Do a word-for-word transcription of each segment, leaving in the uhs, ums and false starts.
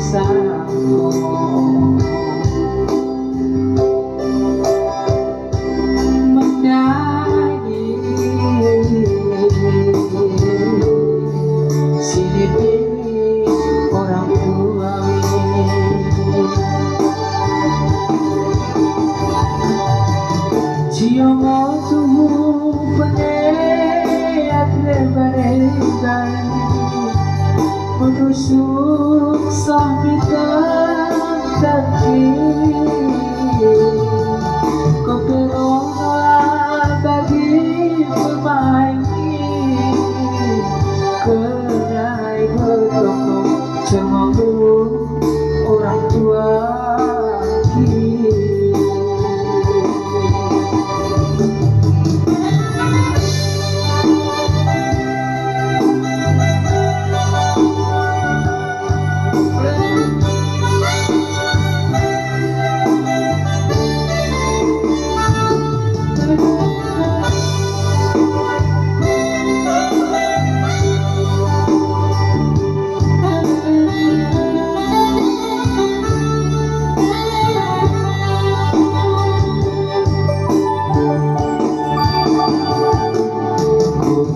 Sangko mendahi sinipilih orang tua. Cio mo tuhu peneat lebar-lebar, menusuk sah mitang daging. Ko pe roh bagi pemaing, kenai betoko cermong orang tua ki.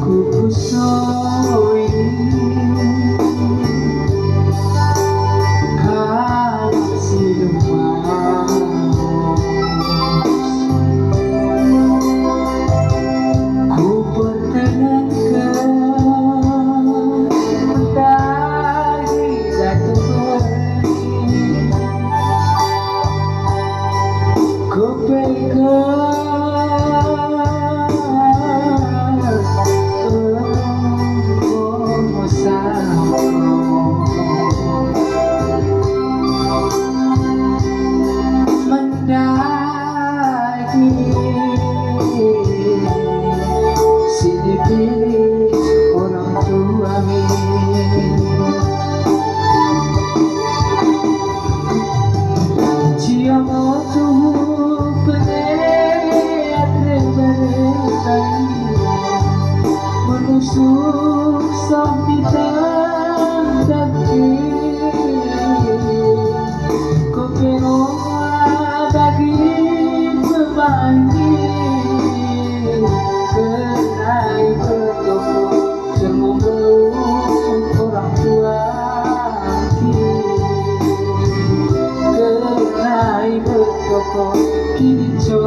Kukusoi kalak si lumaos, kupertengenken mendahi datu beli. Ko pe kau enggo sangko mendahi sinipilih orang tua mi. Cio mo tuhu peneat lebar-lebar, menusuk sah mitang daging. Ko pe roh bagi pemaing, kenai betoko cermong orang tua ki. Kenai betoko kinco